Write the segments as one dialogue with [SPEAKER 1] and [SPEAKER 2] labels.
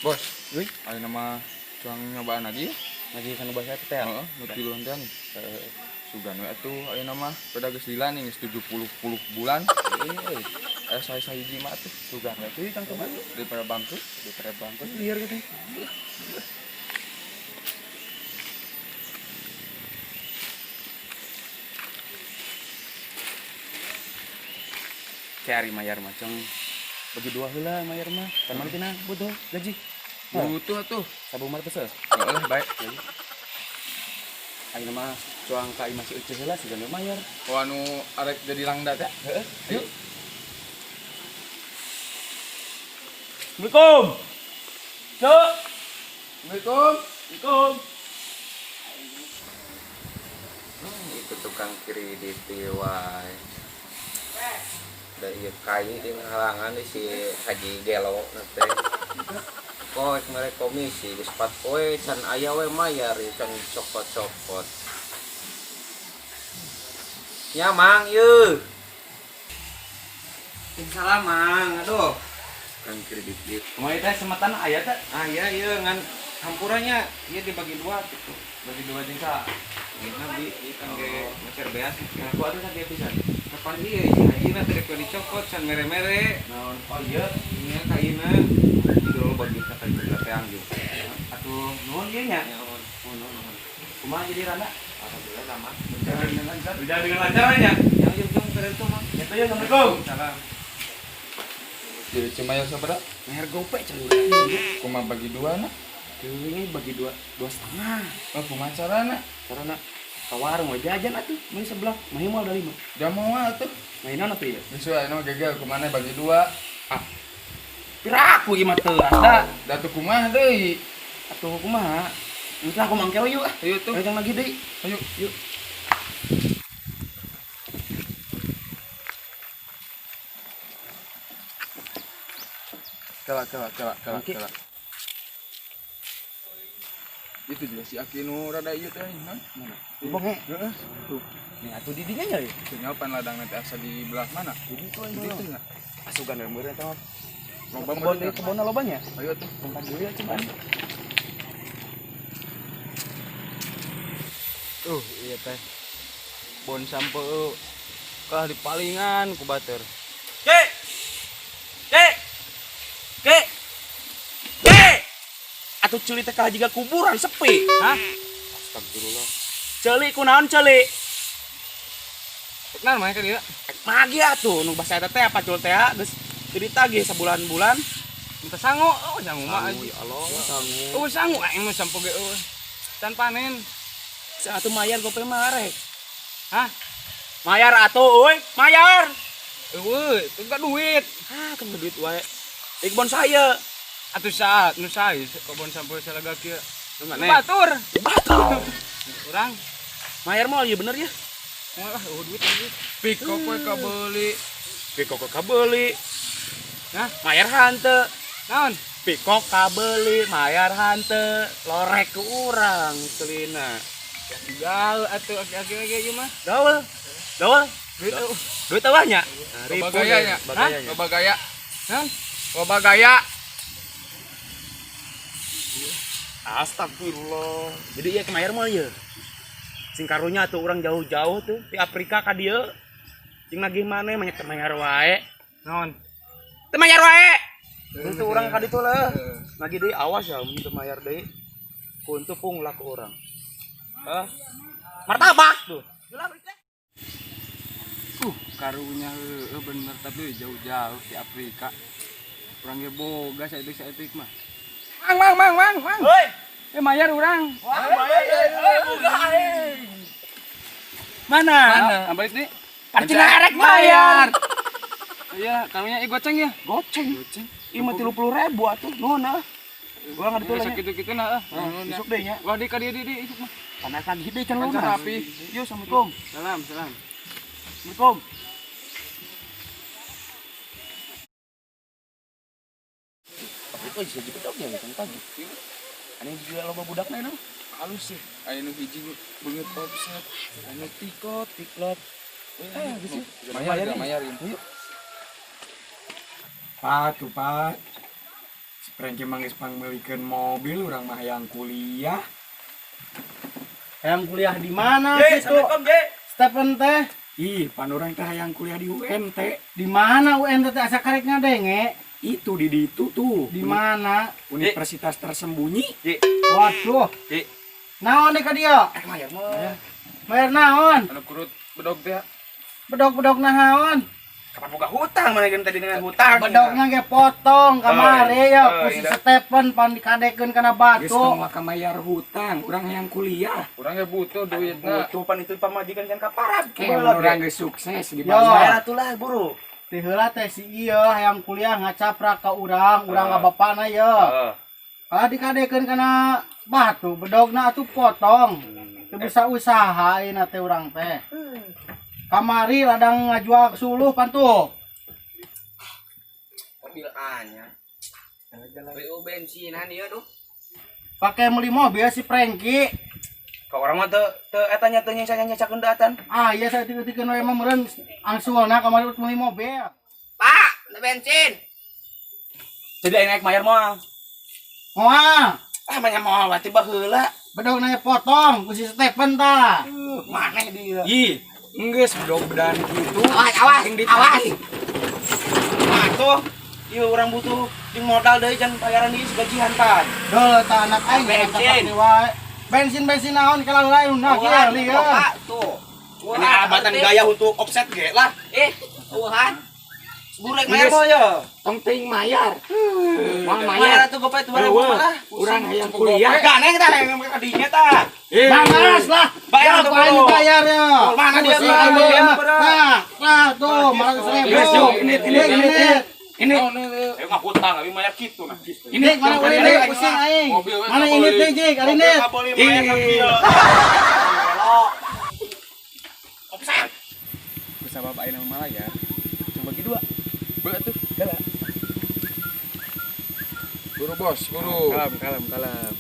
[SPEAKER 1] Bos, euy, ayeuna mah cuang nyobaan lagi.
[SPEAKER 2] Lagi kan bahasa teh.
[SPEAKER 1] Heeh, nu tiluan teh nih.
[SPEAKER 2] Heeh.
[SPEAKER 1] Sugan we atuh ayeuna mah pada geus lila nih geus 70 puluh bulan.
[SPEAKER 2] Euy,
[SPEAKER 1] Aya sae-sahiji mah atuh
[SPEAKER 2] sugan we tuh kang coba
[SPEAKER 1] daripada bangkrut.
[SPEAKER 2] Daripada bangkrut liar gitu. Cari mayar macam bagi dua heula mayar mah. Kan mana tina butuh gaji.
[SPEAKER 1] Butuh atuh.
[SPEAKER 2] Sabung mah peses.
[SPEAKER 1] Heeh, baik.
[SPEAKER 2] Ayeuna mah cuang ka imah si Ece heula sugan we mayar.
[SPEAKER 1] Oh anu arek jadi langda teh.
[SPEAKER 2] Heeh.
[SPEAKER 1] Ayo.
[SPEAKER 2] Assalamualaikum. Cuk.
[SPEAKER 1] Assalamualaikum.
[SPEAKER 2] Assalamualaikum.
[SPEAKER 3] Itu tukang kredit wae. Da ieu kai di halangan di si Haji Gelo teh. Poek mere komisi geus 4 poe can aya we mayar ieu can cokot-cokot. Nya Mang ieu. Salam Mang, aduh. Tukang kredit ieu.
[SPEAKER 2] Kumaha teh semetan aya teh?
[SPEAKER 3] Aya ieu ngan hampurannya ieu dibagi dua gitu.
[SPEAKER 2] Bagi dua jeung sa.
[SPEAKER 3] Ieu bi ieu kangge mecer beas.
[SPEAKER 2] Aku atuh sakieu pisan.
[SPEAKER 3] Kapan ieu si hajina teh rek dicokot can mere-mere.
[SPEAKER 2] Naon? Oh iya,
[SPEAKER 3] Nya kaina dulu bagi ka teang juga.
[SPEAKER 2] Atuh nuhun ieu nya.
[SPEAKER 3] Ya nuhun.
[SPEAKER 2] Nuhun nuhun. Kumaha jadi randa?
[SPEAKER 3] Alhamdulillah lama.
[SPEAKER 2] Berjalan dengan lancar. Berjalan dengan lancar nya.
[SPEAKER 3] Yang jeung keren tuh Mang.
[SPEAKER 2] Ya tuh ya, Assalamualaikum.
[SPEAKER 3] Salam.
[SPEAKER 1] Jadi cuma ya sabaraha?
[SPEAKER 2] Mayar gope can.
[SPEAKER 1] Kumaha bagi dua na?
[SPEAKER 2] Ini bagi dua, 2,5.
[SPEAKER 1] Oh, kumaha carana?
[SPEAKER 2] Carana ka warung we jajan atuh, meuli sebelah, mah moal da lima.
[SPEAKER 1] Da moal atuh.
[SPEAKER 2] Mainan atuh ieu.
[SPEAKER 1] Geus we anu gagal kumaha bagi dua.
[SPEAKER 2] Ah. Piraku ieu mah teu ada.
[SPEAKER 1] Da tuh kumaha deui?
[SPEAKER 2] Atuh kumaha? Geus lah aku mangkel yuk ah.
[SPEAKER 1] Ayo tuh.
[SPEAKER 2] Ayo jang lagi deui.
[SPEAKER 1] Ayo.
[SPEAKER 2] Yuk.
[SPEAKER 1] Kala kala kala kala
[SPEAKER 2] Oke.
[SPEAKER 1] kala. Itu juga si Aki nu rada ieu teh nah.
[SPEAKER 2] Mana? Bonge.
[SPEAKER 1] Heeh. Tuh.
[SPEAKER 2] Nih atuh di dinya nya ya.
[SPEAKER 1] Tinggal pan ladang nanti asa di belah mana?
[SPEAKER 2] Di ditu
[SPEAKER 1] Di ditu nya.
[SPEAKER 2] Asugan we meureun eta mah.
[SPEAKER 1] Loba
[SPEAKER 2] Kebon
[SPEAKER 1] meureun
[SPEAKER 2] deui kebonna lobanya.
[SPEAKER 1] Ayo tuh.
[SPEAKER 2] Tempat deui ya cobaan.
[SPEAKER 3] Iya teh. Bon sampe kalah di palingan ku batur.
[SPEAKER 2] Ke. Ke. Ke. Ke. Atuh ceuli teh kalah jiga kuburan sepi.
[SPEAKER 3] Hah?
[SPEAKER 2] Astagfirullah. Ceuli kunaon ceuli?
[SPEAKER 3] Kenal mah ka dieu.
[SPEAKER 2] Magi atuh nu basa eta teh apa cul teh geus teu ditagih sabulan-bulan.
[SPEAKER 3] Minta sangu, oh sangu mah.
[SPEAKER 2] Sangu, ya Allah, sangu.
[SPEAKER 3] Oh sangu aing mah sampo ge eueuh. Can panen.
[SPEAKER 2] Atuh mayar gope mah arek.
[SPEAKER 3] Hah?
[SPEAKER 2] Mayar atuh euy, mayar.
[SPEAKER 3] Eueuh, teu gak duit.
[SPEAKER 2] Ah, kan duit wae. Di kebon saya.
[SPEAKER 3] Atuh saat nu sae kebon sampo salaga kieu.
[SPEAKER 2] Nu mana?
[SPEAKER 3] Batur.
[SPEAKER 2] Batur.
[SPEAKER 3] Urang.
[SPEAKER 2] Mayar moal ieu bener ya?
[SPEAKER 3] Moal ah eueuh duit duit.
[SPEAKER 1] Pikok we kabeuli.
[SPEAKER 2] Pikok kabeuli.
[SPEAKER 3] Hah?
[SPEAKER 2] Mayar hanteu.
[SPEAKER 3] Naon?
[SPEAKER 2] Pikok kabeuli, mayar hanteu. Lorek ke urang celina.
[SPEAKER 3] Gaul atuh aki-aki ge ieu mah.
[SPEAKER 2] Gaul. Gaul.
[SPEAKER 3] Duit eueuh.
[SPEAKER 2] Duit awahnya?
[SPEAKER 1] Loba gaya nya.
[SPEAKER 2] Hah?
[SPEAKER 1] Loba gaya.
[SPEAKER 3] Naon?
[SPEAKER 1] Loba gaya.
[SPEAKER 2] Astagfirullah. Jadi ieu kemayar moal ieu. Sing karunya atuh urang jauh-jauh tuh di Afrika ka dieu. Jeung nagih maneh mah teu mayar wae.
[SPEAKER 3] Naon?
[SPEAKER 2] Teu mayar wae. Itu urang ka ditu lah. Nagih deui awas ya mun teu mayar deui. Kuntu pung lah ku urang. Hah? Martabak tuh.
[SPEAKER 3] Karunya heueuh bener tapi jauh-jauh di Afrika. Urang ge boga saeutik-saeutik mah. Mang mang mang mang mang.
[SPEAKER 2] Hoi.
[SPEAKER 3] Eh mayar urang.
[SPEAKER 2] Wah, mayar boga aing.
[SPEAKER 3] Mana? Mana? Balik deui.
[SPEAKER 2] Parcina arek bayar.
[SPEAKER 3] Iya, karunya goceng ya.
[SPEAKER 2] Goceng.
[SPEAKER 3] Goceng.
[SPEAKER 2] Ieu mah 30.000 atuh. Nuhun ah. Gua nggak ditulis.
[SPEAKER 3] Sakitu-kitu nah.
[SPEAKER 2] Isuk deui nya.
[SPEAKER 3] Wah, di ka dieu di isuk mah.
[SPEAKER 2] Panas lagi deui can
[SPEAKER 3] Kan
[SPEAKER 2] lunas.
[SPEAKER 3] rapi.
[SPEAKER 2] Yuk, Assalamualaikum.
[SPEAKER 3] Salam, salam.
[SPEAKER 2] Assalamualaikum. Tapi kok bisa bedognya ya pagi. Aneh juga loba budakna nu.
[SPEAKER 1] Halus sih. Aya nu hiji beungeut offset, anu tikot,
[SPEAKER 2] Tiklot.
[SPEAKER 1] Eh,
[SPEAKER 2] geus
[SPEAKER 1] mayar, mayar, mayar.
[SPEAKER 2] Yuk.
[SPEAKER 4] Pak, tuh Pak. Si Franky mah geus pangmeulikeun mobil, urang mah hayang kuliah.
[SPEAKER 5] Hayang kuliah di mana
[SPEAKER 2] Ye,
[SPEAKER 5] gitu?
[SPEAKER 2] Assalamualaikum, Ye.
[SPEAKER 5] Stephen teh.
[SPEAKER 4] Ih, pan urang teh hayang kuliah di UNT.
[SPEAKER 5] Di mana UNT teh asa karek ngadenge?
[SPEAKER 4] Itu di ditu tuh.
[SPEAKER 5] Di mana?
[SPEAKER 4] Universitas tersembunyi.
[SPEAKER 2] Ye,
[SPEAKER 5] Waduh.
[SPEAKER 2] Ye.
[SPEAKER 5] Naon nih ka dia?
[SPEAKER 2] Mayar mah.
[SPEAKER 5] Bayar naon?
[SPEAKER 1] Anu kurut bedog teh.
[SPEAKER 5] Bedog-bedog naon?
[SPEAKER 2] Kapan boga hutang mana kan tadi dengan hutang.
[SPEAKER 5] Bedogna ge potong kamari ya
[SPEAKER 2] Oh,
[SPEAKER 5] ku si
[SPEAKER 2] iya.
[SPEAKER 5] Stephen pan dikadekeun kana
[SPEAKER 4] Geus
[SPEAKER 5] batu.
[SPEAKER 4] tong waka mayar hutang, urang hayang kuliah.
[SPEAKER 1] Urang ge butuh duitna.
[SPEAKER 2] Butuh pan itu pamajikan kan kaparat.
[SPEAKER 4] Kayak urang geus sukses di
[SPEAKER 5] Yo.
[SPEAKER 4] Bandar.
[SPEAKER 2] Bayar atuh lah buru.
[SPEAKER 5] Ti heula teh si ieu hayang kuliah ngacaprak ka urang, urang ka bapana ye.
[SPEAKER 2] Heeh.
[SPEAKER 5] Kalau dikadekeun kana batu, bedogna atuh potong. Teu bisa usaha ayeuna teh urang teh. Kamari ladang ngajual suluh pan tuh.
[SPEAKER 3] Mobil anyar. BU bensinan ieu duh.
[SPEAKER 5] Pakai beli mobil si Franky.
[SPEAKER 2] Ka urang mah teu teu eta nya teu nyesa-nyesakeun datan.
[SPEAKER 5] Ah iya saya teu-teukeun we mah meureun angsulna kamari beli mobil.
[SPEAKER 3] Pak, ada bensin.
[SPEAKER 2] Jadi aing naik mayar moal.
[SPEAKER 5] Moal,
[SPEAKER 2] Ah mah nya moal berarti baheula.
[SPEAKER 5] bedogna ge potong ku si Stephen tah.
[SPEAKER 2] Maneh dia.
[SPEAKER 4] Ih, geus bedog-bedan gitu.
[SPEAKER 3] Awas, awas,
[SPEAKER 4] Yang ditarik.
[SPEAKER 2] Nah, tuh. Ieu urang butuh jeung modal deui can bayaran deui gajian pan.
[SPEAKER 5] Deuh tah anak aing
[SPEAKER 3] Bensin.
[SPEAKER 5] eta wae. Bensin-bensin naon kalau lain nah kieu lieu.
[SPEAKER 3] Pak, tuh.
[SPEAKER 2] Ini abatan gaya untuk offset ge lah.
[SPEAKER 3] Eh, uhan.
[SPEAKER 2] Burek mayar moal ya.
[SPEAKER 4] Tong teuing mayar. Moal
[SPEAKER 2] Mayar
[SPEAKER 4] mayar.
[SPEAKER 2] atuh gope 2000
[SPEAKER 4] Eueuh,
[SPEAKER 2] lah.
[SPEAKER 4] urang hayang kuliah.
[SPEAKER 2] Ganeng tah yang kadinya tah.
[SPEAKER 4] Eh,
[SPEAKER 5] Bangas lah.
[SPEAKER 2] Bayar
[SPEAKER 5] Ya,
[SPEAKER 2] tuh,
[SPEAKER 5] ku aing
[SPEAKER 2] bro.
[SPEAKER 5] dibayar ya.
[SPEAKER 2] Mana dia,
[SPEAKER 5] Pusing
[SPEAKER 2] Bro?
[SPEAKER 5] aing
[SPEAKER 2] Dia,
[SPEAKER 5] mah.
[SPEAKER 2] bro.
[SPEAKER 5] Nah, nah tuh 500 ribu.
[SPEAKER 4] Geus, yuk, ini ini ini ini. Ini
[SPEAKER 2] Ayo mah hutang, abi mayar kitu nah.
[SPEAKER 4] ini
[SPEAKER 5] Jik, mana ulin nih, pusing aing.
[SPEAKER 1] Mobil we
[SPEAKER 5] Mana
[SPEAKER 1] kabeli.
[SPEAKER 5] ini teh, Jik, ari net.
[SPEAKER 2] Kabeli mayar ka kieu. Offset.
[SPEAKER 1] Kusabab ayeuna mah malayar. Cuma bagi dua. Be atuh. Heula. Buru bos, buru.
[SPEAKER 4] Kalem, kalem, kalem.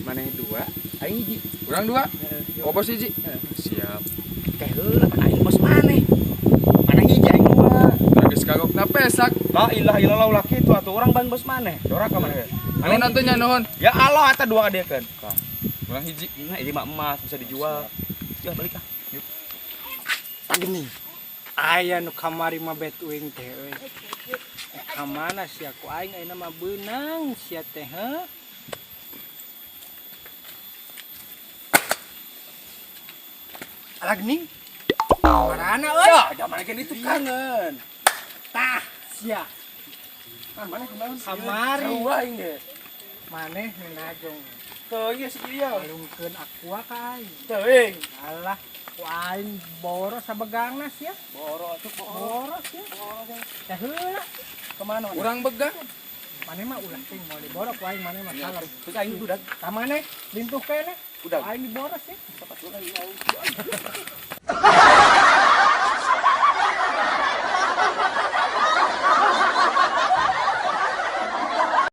[SPEAKER 4] Maneh dua, aing hiji.
[SPEAKER 1] Urang dua. Oh bos hiji. Siap.
[SPEAKER 2] Kayak heula aing bos maneh. Mana hiji aing dua.
[SPEAKER 1] Geus kagokna pesak.
[SPEAKER 2] La ilaha illallah ulah kitu atuh urang ban bos maneh. Dora ka maneh.
[SPEAKER 1] Nuhun atuh nya nuhun.
[SPEAKER 2] Ya Allah eta dua kadekeun.
[SPEAKER 1] Urang hiji.
[SPEAKER 2] Nah, ini mah emas bisa dijual. Ya balik ah.
[SPEAKER 6] Gini. Aya nu kamari mah bet uing teh euy. Ka mana sia ku aing ayeuna mah beunang sia teh heuh. Alah geuning. Marana euy.
[SPEAKER 2] Ya, zaman kan itu kangen.
[SPEAKER 6] Tah sia.
[SPEAKER 2] Ah, mana kemarin?
[SPEAKER 6] Kamari.
[SPEAKER 2] Sarua aing ge.
[SPEAKER 6] Maneh nu najong.
[SPEAKER 2] Teu ieu si ieu.
[SPEAKER 6] Alungkeun aqua ka aing.
[SPEAKER 2] Teuing.
[SPEAKER 6] Alah, ku aing boros sabegangna sia.
[SPEAKER 2] Boro atuh
[SPEAKER 6] Boros sia. Teh heula.
[SPEAKER 2] Kemana?
[SPEAKER 1] Urang begang.
[SPEAKER 6] Maneh mah ulah teuing moal diborok ku aing maneh mah salam.
[SPEAKER 2] Terus aing budak.
[SPEAKER 6] Ka maneh lintuh keneh.
[SPEAKER 2] Udah.
[SPEAKER 6] Aing diboros ya.
[SPEAKER 2] Aing.